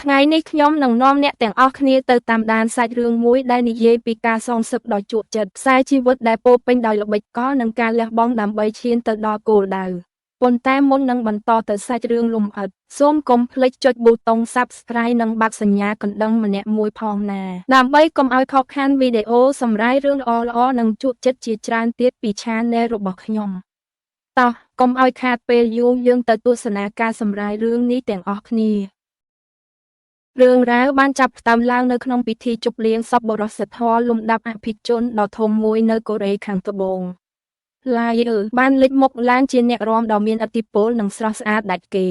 ថ្ងៃនេះខ្ញុំនឹងនាំអ្នកទាំងអស់គ្នាទៅតាមដានសាច់រឿងមួយដែលនិយាយពីការសងសឹកដ៏ជក់ចិត្តខ្សែជីវិតដែលពោរពេញដោយល្បិចកលនិងការលះបង់ដើម្បីឈានទៅដល់គោលដៅប៉ុន្តែមុននឹងបន្តទៅសាច់រឿងលម្អិតសូមកុំភ្លេចចុចប៊ូតុង Subscribe និងបាត់សញ្ញាកណ្ដឹងម្នាក់មួយផងណាដើម្បីកុំឲ្យខកខានវីដេអូសម្រាយរឿងល្អៗនិងជក់ចិត្តជាច្រើនទៀតពី Channel របស់ខ្ញុំតោះកុំឲ្យខាតពេលយូរយើងទៅទស្សនាការសម្រាយរឿងនេះទាំងអស់គ្នារឿងរ៉ាវបានចាប់ផ្ដើមឡើងនៅក្នុងពិធីជប់លៀងសប្បុរសធម៌លំដាប់អភិជនដ៏ធំមួយនៅកូរ៉េខាងត្បូងឡាយអឺបានលេចមុខឡើងជាអ្នករាំដ៏មានឥទ្ធិពលនិងស្រស់ស្អាតដាច់គេ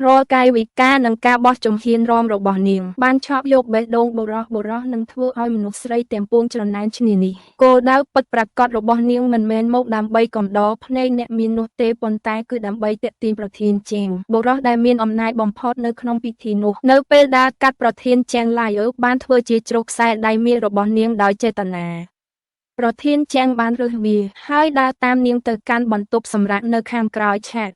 រាល់កាយវិការនិងការបោះជំហានរាំរបស់នាងបានឆក់យកបេះដូងបុរសបុរសនិងធ្វើឲ្យមនុស្សស្រីទាំងពួងច្រណែនឈ្នានីសគោលដៅពិតប្រាកដរបស់នាងមិនមែនមកដើម្បីកំដរភ្នែកអ្នកមាននោះទេប៉ុន្តែគឺដើម្បីទាក់ទាញប្រធានជាងបុរសដែលមានអំណាចបំផុតនៅក្នុងពិធីនោះនៅពេលដែលកាត់ប្រធានជាងឡាយអឺបានធ្វើជាជ្រុះខ្សែដៃមាសរបស់នាងដោយចេតនាប្រធានជាងបានរើសវាហើយដើរតាមនាងទៅកាន់បន្ទប់សម្រាកនៅខាងក្រោយឆាក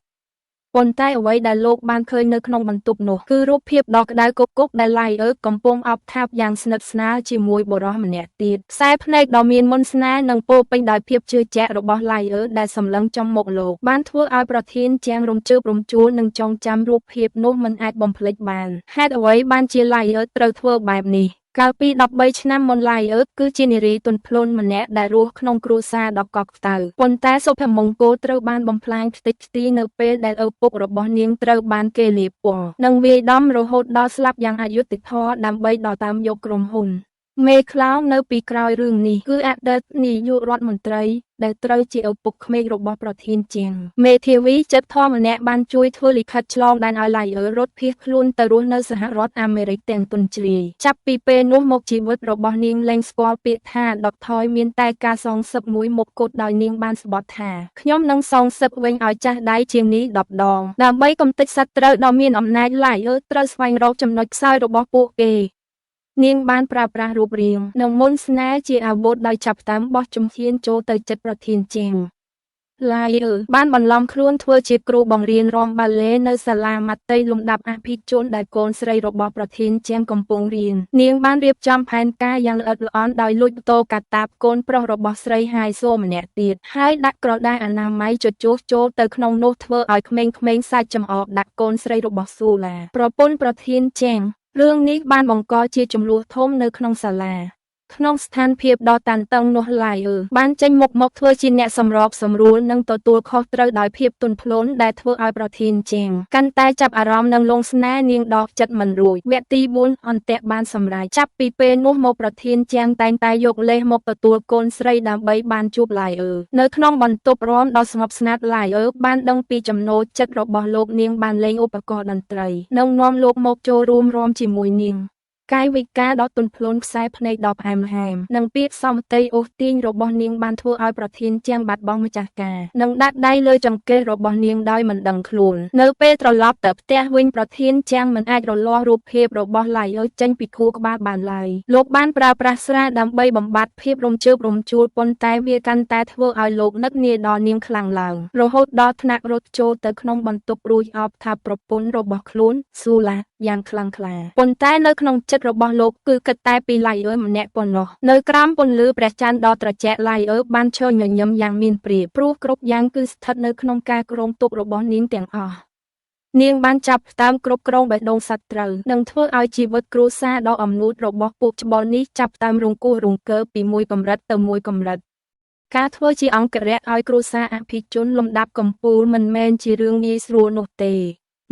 ប៉ុន្តែអ្វីដែលលោកបានឃើញនៅក្នុងបន្ទប់នោះគឺរូបភាពដ៏ក្តៅគគុកដែលឡៃអឺកំពុងអបថាបយ៉ាងស្និទ្ធស្នាលជាមួយបុរសម្នាក់ទៀតខ្សែភ្នែកដ៏មានមន្តស្នេហ៍និងពោរពេញដោយភាពជឿជាក់របស់ឡៃអឺដែលសម្លឹងចំមុខលោកបានធ្វើឲ្យប្រធានជាងរំជើបរំជួលនិងចងចាំរូបភាពនោះមិនអាចបំភ្លេចបានហេតុអ្វីបានជាឡៃអឺត្រូវធ្វើបែបនេះកាលពី13ឆ្នាំមុនឡៃអឺគឺជានារីទន់ភ្លន់ម្នាក់ដែលរស់ក្នុងគ្រួសារដ៏កក់ក្ដៅប៉ុន្តែសុភមង្គលត្រូវបានបំផ្លាញខ្ទេចខ្ទីនៅពេលដែលឪពុករបស់នាងត្រូវបានគេលាបពណ៌និងវាយដំរហូតដល់ស្លាប់យ៉ាងអយុត្តិធម៌ដើម្បីដណ្ដើមយកក្រុមហ៊ុនមេខ្លោងនៅពីក្រោយរឿងនេះគឺអតីតនាយករដ្ឋមន្ត្រីដែលត្រូវជាឪពុកក្មេករបស់ប្រធានជាងមេធាវីចិត្តធម៌ម្នាក់បានជួយធ្វើលិខិតឆ្លងដែនឲ្យឡៃអឺរត់ភៀសខ្លួនទៅរស់នៅសហរដ្ឋអាមេរិកទាំងទន់ជ្រាយចាប់ពីពេលនោះមកជីវិតរបស់នាងលែងស្គាល់ពាក្យថាដកថយមានតែការសងសឹកមួយមុខគត់ដោយនាងបានស្បត់ថាខ្ញុំនឹងសងសឹកវិញឲ្យចាស់ដៃជាងនេះ10ដងដើម្បីកំទេចសត្រូវដ៏មានអំណាចឡៃអឺត្រូវស្វែងរកចំណុចខ្សោយរបស់ពួកគេនាងបានប្រើប្រាស់រូបរាងនិងមន្តស្នេហ៍ជាអាវុធដោយចាប់ផ្ដើមបោះជំហានចូលទៅចិត្តប្រធានជាងឡាយអឺបានបន្លំខ្លួនធ្វើជាគ្រូបង្រៀនរាំបាឡេនៅសាលាមត្តេយ្យលំដាប់អភិជនដែលកូនស្រីរបស់ប្រធានជាងកំពុងរៀននាងបានរៀបចំផែនការយ៉ាងល្អិតល្អន់ដោយលួចម៉ូតូកាតាបកូនប្រុសរបស់ស្រីហាយសូម្នាក់ទៀតហើយដាក់ក្រដាសអនាម័យជជុះចូលទៅក្នុងនោះធ្វើឲ្យក្មេងៗសាច់ចំអកដាក់កូនស្រីរបស់ស៊ូឡាប្រពន្ធប្រធានជាងរឿងនេះបានបង្កជាជម្លោះធំនៅក្នុងសាលាក្នុងស្ថានភាពដ៏តានតឹងនោះឡាយអឺបានចេញមុខមកធ្វើជាអ្នកសម្របសម្រួលនិងទទួលខុសត្រូវដោយភាពទន់ភ្លន់ដែលធ្វើឲ្យប្រធានជាងកាន់តែចាប់អារម្មណ៍និងលង់ស្នេហ៍នាងដកចិត្តមិនរួចវគ្គទី4អន្តៈបានសម្រេចចាប់ពីពេលនោះមកប្រធានជាងតែងតែយកលេសមកទទួលកូនស្រីដើម្បីបានជួបឡាយអឺនៅក្នុងបន្ទប់រាំដ៏ស្ងប់ស្ងាត់ឡាយអឺបានដឹងពីចំណូលចិត្តរបស់លោកនាងបានលេងឧបករណ៍តន្ត្រីនិងនាំលោកមកចូលរួមរាំជាមួយនាងកាយវិការដ៏ទន់ភ្លន់ខ្សែភ្នែកដ៏ផ្អែមល្ហែមនិងពាក្យសម្ដីអូសទាញរបស់នាងបានធ្វើឲ្យប្រធានជាងបាត់បង់ម្ចាស់ការនិងដាក់ដៃលើចង្កេះរបស់នាងដោយមិនដឹងខ្លួននៅពេលត្រឡប់ទៅផ្ទះវិញប្រធានជាងមិនអាចរលាស់រូបភាពរបស់ឡៃអឺចេញពីខួរក្បាលបានឡើយលោកបានប្រើប្រាស់ស្រាដើម្បីបំបត្តិភាពរំជើបរំជួលប៉ុន្តែវាកាន់តែធ្វើឲ្យលោកនឹកនាដល់នាងខ្លាំងឡើងរហូតដល់ថ្នាក់រត់ចូលទៅក្នុងបន្ទប់រួចអបថាប្រពន្ធរបស់ខ្លួនស៊ូឡាយ៉ាងខ្លាំងក្លាប៉ុន្តែនៅក្នុងចិត្តរបស់លោកគឺគិតតែពីឡៃអឺម្នាក់ប៉ុណ្ណោះនៅក្រោមពន្លឺព្រះច័ន្ទដ៏ត្រជាក់ឡៃអឺបានឈរញញឹមយ៉ាងមានព្រាបព្រោះគ្រប់យ៉ាងគឺស្ថិតនៅក្នុងការគ្រោងទុករបស់នាងទាំងអស់នាងបានចាប់ផ្ដើមគ្រប់គ្រងបេះដូងសត្រូវនិងធ្វើឲ្យជីវិតគ្រួសារដ៏អំនួតរបស់ពួកច្បុលនេះចាប់ផ្ដើមរង្គោះរង្គើពីមួយកម្រិតទៅមួយកម្រិតការធ្វើជាអង្គរក្សឲ្យគ្រួសារអភិជនលំដាប់កំពូលមិនមែនជារឿងងាយស្រួលនោះទេ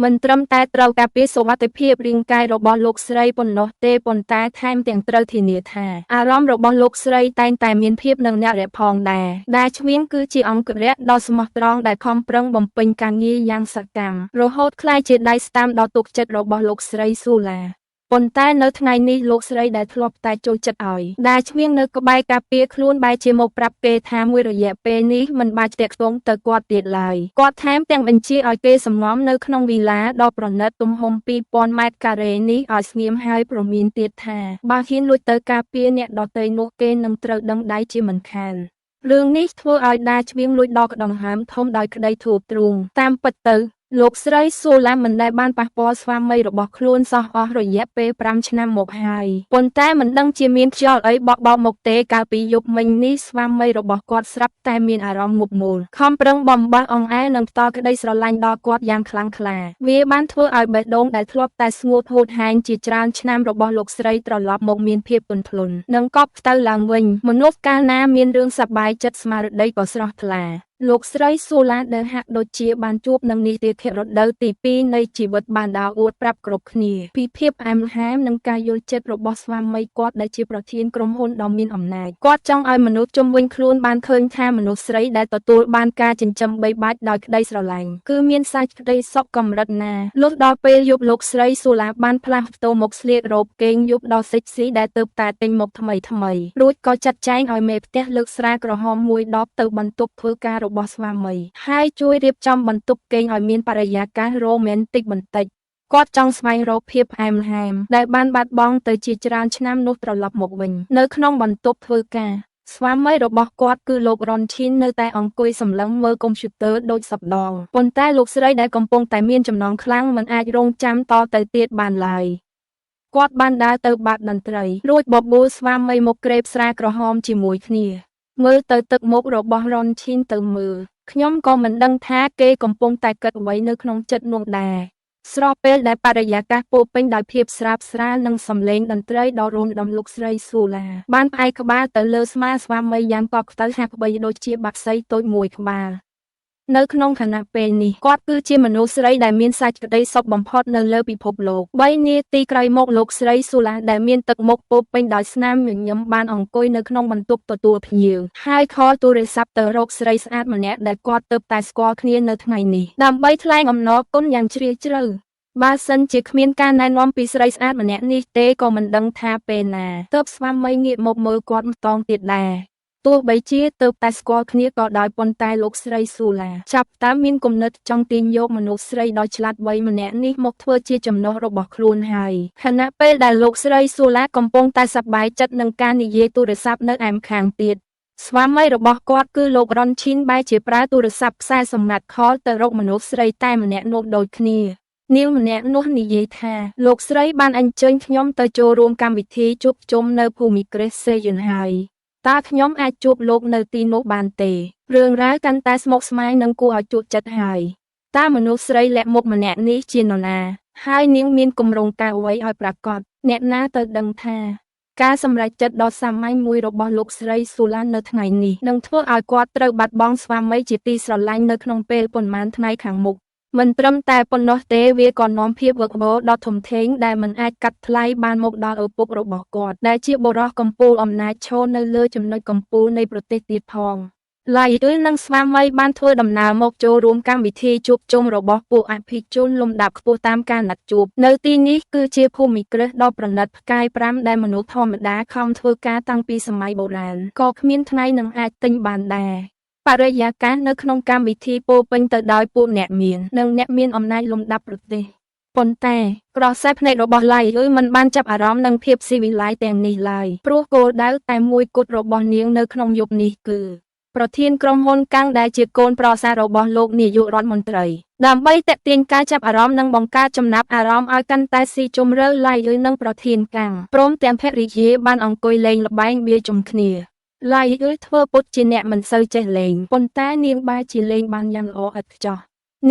មិនត្រឹមតែត្រូវការពារសុវត្ថិភាពរាងកាយរបស់លោកស្រីប៉ុណ្ណោះទេប៉ុន្តែថែមទាំងត្រូវធានាថាអារម្មណ៍របស់លោកស្រីតែងតែមានភាពនឹងអ្នករផងដែរដែលឈ្វៀងគឺជាអង្គរក្សដ៏ស្មោះត្រង់ដែលខំប្រឹងបំពេញការងារយ៉ាងសកម្មរហូតក្លាយជាដៃស្ដាំដ៏ទុកចិត្តរបស់លោកស្រីស៊ូឡាប៉ុន្តែនៅថ្ងៃនេះលោកស្រីដែលធ្លាប់តែចូលចិត្តឲ្យដែលឈ្វៀងនៅក្បែរការពារខ្លួនបែរជាមកប្រាប់គេថាមួយរយៈពេលនេះមិនបាច់តាក់ទងទៅគាត់ទៀតឡើយគាត់ថែមទាំងបញ្ជាឲ្យគេសំងំនៅក្នុងវីឡាដ៏ប្រណិតទំហំ2000ម៉ែត្រការ៉េនេះឲ្យស្ងៀមហើយព្រមានទៀតថាបើហ៊ានលួចទៅការពារអ្នកដទៃនោះគេនឹងត្រូវដឹងដៃជាមិនខានរឿងនេះធ្វើឲ្យដាឈ្វៀងលួចដល់ក្តងហើមធំដោយក្តីធូបទ្រូងតាមពិតទៅ លោកស្រីសូឡាមិនដែលបានប៉ះពាល់ស្វាមីរបស់ខ្លួនសោះអស់រយៈពេល5ឆ្នាំមកហើយប៉ុន្តែមិនដឹងជាមានខ្យល់អីបក់បោកមកទេកាលពីយប់មិញនេះស្វាមីរបស់គាត់ស្រាប់តែមានអារម្មណ៍ងប់ងល់ខំប្រឹងបំបះអង្អែលនិងផ្ដល់ក្តីស្រឡាញ់ដល់គាត់យ៉ាងខ្លាំងក្លាវាបានធ្វើឲ្យបេះដូងដែលធ្លាប់តែស្ងួតហួតហែងជាច្រើនឆ្នាំរបស់លោកស្រីត្រឡប់មកមានភាពទន់ភ្លន់និងកប់ខ្ទៅឡើងវិញមនុស្សកាលណាមានរឿងសប្បាយចិត្តស្មារតីក៏ស្រស់ថ្លាលោកស្រីសូឡាដែលហាក់ដូចជាបានជួបនឹងនីតិធិរដូវទី2នៃជីវិតបានដើរអួតប្រាប់គ្រប់គ្នាពីភាពផ្អែមល្ហែមនិងការយល់ចិត្តរបស់ស្វាមីគាត់ដែលជាប្រធានក្រុមហ៊ុនដ៏មានអំណាចគាត់ចង់ឲ្យមនុស្សជុំវិញខ្លួនបានឃើញថាមនុស្សស្រីដែលទទួលបានការចិញ្ចឹមបីបាច់ដោយក្តីស្រឡាញ់គឺមានសេចក្តីសុខកម្រិតណាលុះដល់ពេលយប់លោកស្រីសូឡាបានផ្លាស់ប្ដូរមកស្លៀករ៉ូបគេងយប់ដ៏សិចស៊ីដែលទើបតែទិញមកថ្មីថ្មីរួចក៏ចាត់ចែងឲ្យមេផ្ទះលើកស្រាក្រហមមួយដបទៅបន្ទប់ធ្វើការរបស់ស្វាមីហើយជួយរៀបចំបន្ទប់គេងឲ្យមានបរិយាកាសរ៉ូមែនទិកបន្តិចគាត់ចង់ស្វែងរកភាពផ្អែមល្ហែមដែលបានបាត់បង់ទៅជាច្រើនឆ្នាំនោះត្រឡប់មកវិញនៅក្នុងបន្ទប់ធ្វើការស្វាមីរបស់គាត់គឺលោករ៉ុនឈីននៅតែអង្គុយសម្លឹងមើលកុំព្យូទ័រដូចសប្ដងប៉ុន្តែលោកស្រីដែលកំពុងតែមានចំណងខ្លាំងមិនអាចរងចាំតទៅទៀតបានឡើយគាត់បានដើរទៅបាតតន្ត្រីរួចបបួលស្វាមីមកក្រេបស្រាក្រហមជាមួយគ្នាមើលទៅទឹកមុខរបស់រ៉ុនឈីនទៅមើលខ្ញុំក៏មិនដឹងថាគេកំពុងតែគិតអ្វីនៅក្នុងចិត្តនោះដែរស្របពេលដែលបរិយាកាសពោពេញដោយភាពស្រាបស្រាលនិងសំឡេងតន្ត្រីដ៏រំដំលោកស្រីសូឡាបានផ្អែកក្បាលទៅលើស្មាស្វាមីយ៉ាងកក់ក្ដៅហាក់បីដូចជាបក្សីតូចមួយក្បាលនៅក្នុងខណៈពេលនេះគាត់គឺជាមនុស្សស្រីដែលមានសេចក្តីសុខបំផុតនៅលើពិភពលោក3នាទីក្រោយមកលោកស្រីសូឡាដែលមានទឹកមុខពោពេញដោយស្នាមញញឹមបានអង្គុយនៅក្នុងបន្ទប់ទទួលភ្ញៀវហើយខលទូរស័ព្ទទៅរកស្រីស្អាតម្នាក់ដែលគាត់ទើបតែស្គាល់គ្នានៅថ្ងៃនេះដើម្បីថ្លែងអំណរគុណយ៉ាងជ្រាលជ្រៅបើសិនជាគ្មានការណែនាំពីស្រីស្អាតម្នាក់នេះទេក៏មិនដឹងថាពេលណាទើបស្វាមីងាកមកមើលគាត់ម្ដងទៀតដែរទោះបីជាទើបតែស្គាល់គ្នាក៏ដោយប៉ុន្តែលោកស្រីស៊ូឡាចាប់តាមមានគំនិតចង់ទាញយកមនុស្សស្រីដ៏ឆ្លាតវៃម្នាក់នេះមកធ្វើជាចំណុះរបស់ខ្លួនហើយខណៈពេលដែលលោកស្រីស៊ូឡាកំពុងតែសប្បាយចិត្តនឹងការនិយាយទូរស័ព្ទនៅឯម្ខាងទៀតស្វាមីរបស់គាត់គឺលោករ៉ុនឈីនបែរជាប្រើទូរស័ព្ទខ្សែសម្ងាត់ខលទៅរកមនុស្សស្រីតែម្នាក់នោះដូចគ្នានាងម្នាក់នោះនិយាយថាលោកស្រីបានអញ្ជើញខ្ញុំទៅចូលរួមកម្មវិធីជួបជុំនៅភូមិគ្រឹះសេយន្តហើយតើខ្ញុំអាចជួបលោកនៅទីនោះបានទេរឿងរ៉ាវកាន់តែស្មុគស្មាញនិងគួរឲ្យជក់ចិត្តហើយតើមនុស្សស្រីលាក់មុខម្នាក់នេះជានរណាហើយនាងមានគម្រោងការអ្វីឲ្យប្រាកដអ្នកណាទៅដឹងថាការសម្រេចចិត្តដ៏សាមញ្ញមួយរបស់លោកស្រីស៊ូឡាននៅថ្ងៃនេះនឹងធ្វើឲ្យគាត់ត្រូវបាត់បង់ស្វាមីជាទីស្រឡាញ់នៅក្នុងពេលប៉ុន្មានថ្ងៃខាងមុខមិនត្រឹមតែប៉ុណ្ណោះទេវាក៏នាំភាពវឹកវរដ៏ធំធេងដែលមិនអាចកាត់ថ្លៃបានមកដល់ឪពុករបស់គាត់ដែលជាបុរសកំពូលអំណាចឈរនៅលើចំណុចកំពូលនៃប្រទេសទៀតផងឡៃអ៊ឺនិងស្វាមីបានធ្វើដំណើរមកចូលរួមកម្មវិធីជួបជុំរបស់ពួកអភិជនលំដាប់ខ្ពស់តាមការណាត់ជួបនៅទីនេះគឺជាភូមិគ្រឹះដ៏ប្រណិតផ្កាយ5ដែលមនុស្សធម្មតាខំធ្វើការតាំងពីសម័យបុរាណក៏គ្មានថ្ងៃនឹងអាចទិញបានដែរបរិយាកាសនៅក្នុងកម្មវិធីពោពេញទៅដោយពួកអ្នកមាននិងអ្នកមានអំណាចលំដាប់ប្រទេសប៉ុន្តែក្រសែភ្នែករបស់ឡៃអ៊ឺមិនបានចាប់អារម្មណ៍នឹងភាពស៊ីវិល័យទាំងនេះឡើយព្រោះគោលដៅតែមួយគត់របស់នាងនៅក្នុងយប់នេះគឺប្រធានក្រុមហ៊ុនកាំងដែលជាកូនប្រសាររបស់លោកនាយករដ្ឋមន្ត្រីដើម្បីទាក់ទាញការចាប់អារម្មណ៍និងបង្កើតចំណាប់អារម្មណ៍ឲ្យកាន់តែស៊ីជម្រៅឡៃអ៊ឺនិងប្រធានកាំងព្រមទាំងភរិយាបានអង្គុយលេងល្បែងបៀជុំគ្នាឡៃអ៊ឺធ្វើពុតជាអ្នកមិនសូវចេះលេងប៉ុន្តែនាងបែរជាលេងបានយ៉ាងល្អឥតខ្ចោះ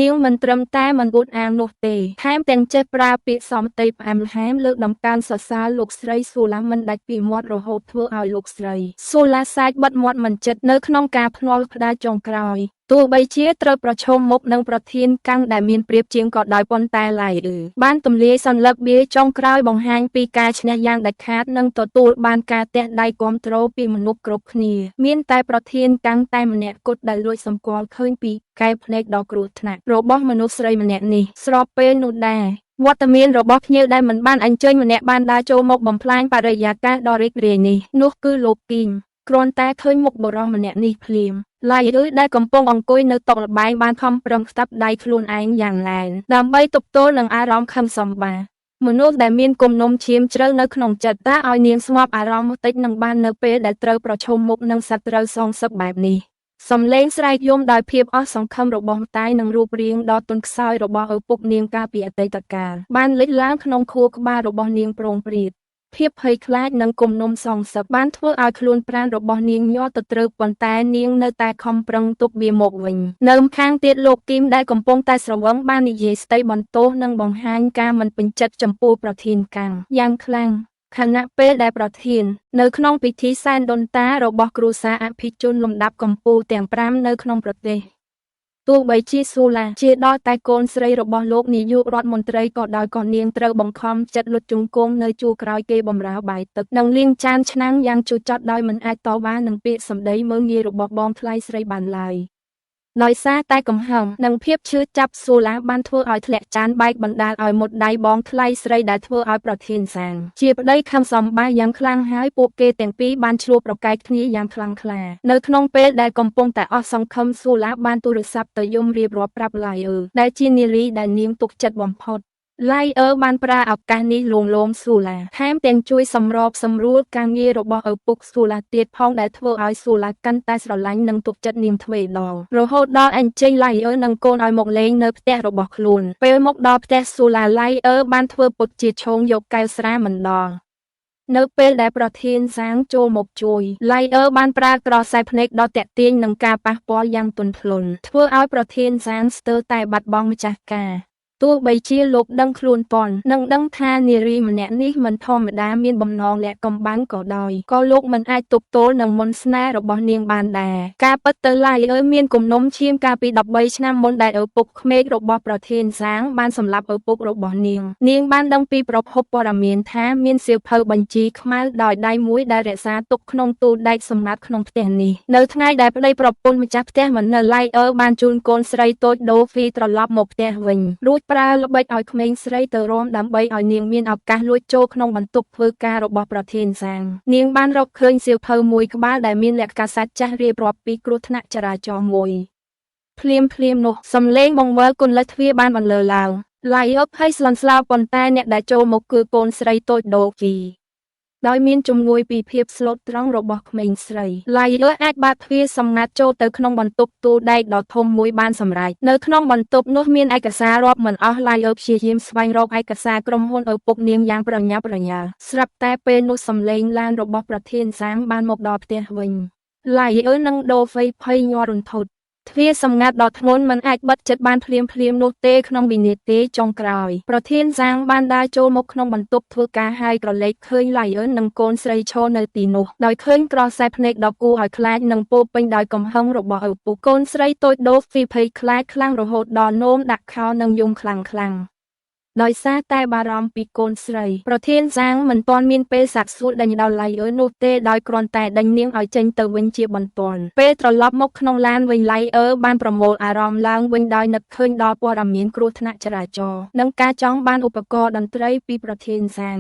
នាងមិនត្រឹមតែមិនអួតអាងនោះទេថែមទាំងចេះប្រើពាក្យសំដីផ្អែមល្ហែមលើកដំកើងសរសើរលោកស្រីស៊ូឡាមិនដាច់ពីមាត់រហូតធ្វើឲ្យលោកស្រីស៊ូឡាសាច់បិទមាត់មិនចិត្តនៅក្នុងការភ្នាល់ផ្ដាល់ចុងក្រោយទោះបីជាត្រូវប្រឈមមុខនឹងប្រធានកាំងដែលមានប្រៀបជាងក៏ដោយប៉ុន្តែឡៃអ៊ឺបានទម្លាយសន្លឹកបៀចុងក្រោយបង្ហាញពីការឈ្នះយ៉ាងដាច់ខាតនិងទទួលបានការទះដៃគាំទ្រពីមនុស្សគ្រប់គ្នាមានតែប្រធានកាំងតែម្នាក់គត់ដែលលួចសម្គាល់ឃើញពីកែវភ្នែកដ៏គ្រោះថ្នាក់របស់មនុស្សស្រីម្នាក់នេះស្របពេលនោះដែរវត្តមានរបស់ភ្ញៀវដែលមិនបានអញ្ជើញម្នាក់បានដើរចូលមកបំផ្លាញបរិយាកាសដ៏រីករាយនេះនោះគឺលោកគីមគ្រាន់តែឃើញមុខបុរសម្នាក់នេះភ្លាមឡៃអ៊ឺដែលកំពុងអង្គុយនៅតុល្បែងបានខំប្រឹងខ្ទាប់ដៃខ្លួនឯងយ៉ាងណែនដើម្បីទប់ទល់នឹងអារម្មណ៍ខឹងសម្បាមនុស្សដែលមានគំនុំឈាមជ្រៅនៅក្នុងចិត្តតើឲ្យនាងស្ងប់អារម្មណ៍តិចនឹងបាននៅពេលដែលត្រូវប្រឈមមុខនឹងសត្រូវសងសឹកបែបនេះ សំឡេងស្រែកយំដោយភាពអស់សង្ឃឹមរបស់ម្តាយនិងរូបរាងដ៏ទន់ខ្សោយរបស់ឪពុកនាងកាលពីអតីតកាលបានលេចឡើងក្នុងខួរក្បាលរបស់នាងព្រោងព្រាតភាពភ័យខ្លាចនិងគំនុំសងសឹកបានធ្វើឲ្យខ្លួនប្រាណរបស់នាងញ័រទទ្រើកប៉ុន្តែនាងនៅតែខំប្រឹងទប់វាមកវិញនៅម្ខាងទៀតលោកគីមដែលកំពុងតែស្រវឹងបាននិយាយស្ដីបន្ទោសនិងបង្ហាញការមិនពេញចិត្តចំពោះប្រធានកាំងយ៉ាងខ្លាំងខណៈពេលដែលប្រធាននៅក្នុងពិធីសែនដូនតារបស់គ្រួសារអភិជនលំដាប់កំពូលទាំង5នៅក្នុងប្រទេសទោះបីជាស៊ូឡាជាដល់តែកូនស្រីរបស់លោកនាយករដ្ឋមន្ត្រីក៏ដោយក៏នាងត្រូវបង្ខំចិត្តលុតជង្គង់នៅជួរក្រោយគេបម្រើបាយទឹកនិងលាងចានឆ្នាំងយ៉ាងជូរចត់ដោយមិនអាចតវ៉ានឹងពាក្យសម្ដីមើលងាយរបស់បងថ្លៃស្រីបានឡើយដោយសារតែកំហឹងនិងភាពឈឺចាប់ស៊ូឡាបានធ្វើឲ្យធ្លាក់ចានបែកបណ្ដាលឲ្យមុតដៃបងថ្លៃស្រីដែលធ្វើឲ្យប្រធានសាងជាប្តីខំសំបាយយ៉ាងខ្លាំងហើយពួកគេទាំងពីរបានឈ្លោះប្រកែកគ្នាយ៉ាងខ្លាំងក្លានៅក្នុងពេលដែលកំពុងតែអស់សង្ឃឹមស៊ូឡាបានទូរស័ព្ទទៅយំរៀបរាប់ប្រាប់ឡាយអឺដែលជានារីដែលនាងទុកចិត្តបំផុតឡាយអឺបានប្រើឱកាសនេះលួងលោមស៊ូឡាថែមទាំងជួយសម្របសម្រួលការងាររបស់ឪពុកស៊ូឡាទៀតផងដែលធ្វើឲ្យស៊ូឡាកាន់តែស្រឡាញ់និងទុកចិត្តនាងទ្វេដងរហូតដល់អញ្ជើញឡាយអឺនិងកូនឲ្យមកលេងនៅផ្ទះរបស់ខ្លួនពេលមកដល់ផ្ទះស៊ូឡាឡាយអឺបានធ្វើពុតជាឈោងយកកែវស្រាមិនដល់នៅពេលដែលប្រធានសាងចូលមកជួយឡៃអឺបានប្រើក្រសែភ្នែកដ៏ទាក់ទាញនឹងការប៉ះពាល់យ៉ាងទន់ភ្លន់ធ្វើឲ្យប្រធានសាងស្ទើរតែបាត់បង់ម្ចាស់ការទោះបីជាលោកដឹងខ្លួនប៉ុននិងដឹងថានារីម្នាក់នេះមិនធម្មតាមានបំណងលាក់កំបាំងក៏ដោយក៏លោកមិនអាចទប់ទល់នឹងមន្តស្នេហ៍របស់នាងបានដែរការពិតទៅឡៃអើមានគំនុំឈាមកាលពី13ឆ្នាំមុនដែលឪពុកក្មេករបស់ប្រធានសាងបានសម្លាប់ឪពុករបស់នាងនាងបានដឹងពីប្រភពព័ត៌មានថាមានសៀវភៅបញ្ជីខ្មៅដោយដៃមួយដែលរក្សាទុកក្នុងទូដែកសម្ងាត់ក្នុងផ្ទះនេះនៅថ្ងៃដែលប្តីប្រពន្ធម្ចាស់ផ្ទះមិននៅឡៃអើបានជូនកូនស្រីតូចដូហ្វីត្រឡប់មកផ្ទះវិញរួចប្រើល្បិចឲ្យក្មេងស្រីទៅរំដើម្បីឲ្យនាងមានឱកាសលួចចូលក្នុងបន្ទប់ធ្វើការរបស់ប្រធានសាងនាងបានរកឃើញសៀវភៅមួយក្បាលដែលមានលក្ខណៈចាស់រៀបរាប់ពីគ្រោះថ្នាក់ចរាចរណ៍មួយភ្លាមភ្លាមនោះសំឡេងបង្វិលគន្លឹះទ្វារបានបន្លឺឡើងឡៃអុបហើយស្លន់ស្លោប៉ុន្តែអ្នកដែលចូលមកគឺកូនស្រីតូចដូគីដោយមានជំនួយពីភាពស្លូតត្រង់របស់ក្មេងស្រីឡៃអឺអាចបាក់ទ្វារសម្ងាត់ចូលទៅក្នុងបន្ទប់ទូដែកដ៏ធំមួយបានសម្រេចនៅក្នុងបន្ទប់នោះមានឯកសាររាប់មិនអស់ឡៃអឺព្យាយាមស្វែងរកឯកសារក្រុមហ៊ុនឪពុកនាងយ៉ាងប្រញាប់ប្រញាល់ស្រាប់តែពេលនោះសំឡេងឡានរបស់ប្រធានសាងបានមកដល់ផ្ទះវិញឡៃអឺនិងដូហ្វៃភ័យញ័ររន្ធត់ទ្វារសម្ងាត់ដ៏ធ្ងន់មិនអាចបិទចិត្តបានភ្លាមភ្លាមនោះទេក្នុងវិនាទីចុងក្រោយប្រធានសាងបានដើរចូលមកក្នុងបន្ទប់ធ្វើការហើយក្រឡេកឃើញឡៃអឺនិងកូនស្រីឈរនៅទីនោះដោយឃើញក្រសែភ្នែកដ៏គួរឲ្យខ្លាចនិងពោពេញដោយកំហឹងរបស់ឪពុកកូនស្រីតូចដូហ្វីភ័យខ្លាចខ្លាំងរហូតដល់នោមដាក់ខោនិងយំខ្លាំងខ្លាំងដោយសារតែបារម្ភពីកូនស្រីប្រធានសាងមិនទាន់មានពេលសាកសួរដេញដោលឡៃអើនោះទេដោយគ្រាន់តែដេញនាងឲ្យចេញទៅវិញជាបន្ទាន់ពេលត្រឡប់មកក្នុងឡានវិញឡៃអើបានប្រមូលអារម្មណ៍ឡើងវិញដោយនឹកឃើញដល់ព័ត៌មានគ្រោះថ្នាក់ចរាចរណ៍និងការចង់បានឧបករណ៍តន្ត្រីពីប្រធានសាង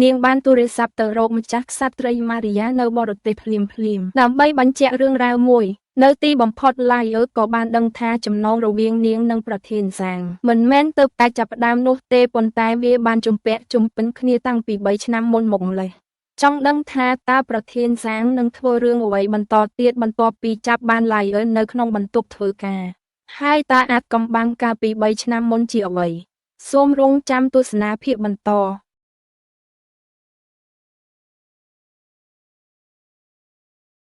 នាងបានទូរស័ព្ទទៅរកម្ចាស់ក្សត្រីម៉ារីយ៉ានៅបរទេសភ្លាមភ្លាមដើម្បីបញ្ជាក់រឿងរ៉ាវមួយនៅទីបំផុតឡៃអឺក៏បានដឹងថាចំណងរវាងនាងនិងប្រធានសាងមិនមែនទៅតែចាប់ផ្ដើមនោះទេប៉ុន្តែវាបានជំពាក់ជំពិនគ្នាតាំងពី3ឆ្នាំមុនមកម្លេះចង់ដឹងថាតើប្រធានសាងនឹងធ្វើរឿងអ្វីបន្តទៀតបន្ទាប់ពីចាប់បានឡៃអឺនៅក្នុងបន្ទប់ធ្វើការហើយតើអាចកំបាំងកាលពី3ឆ្នាំមុនជាអ្វីសូមរងចាំទស្សនាភាគបន្ត។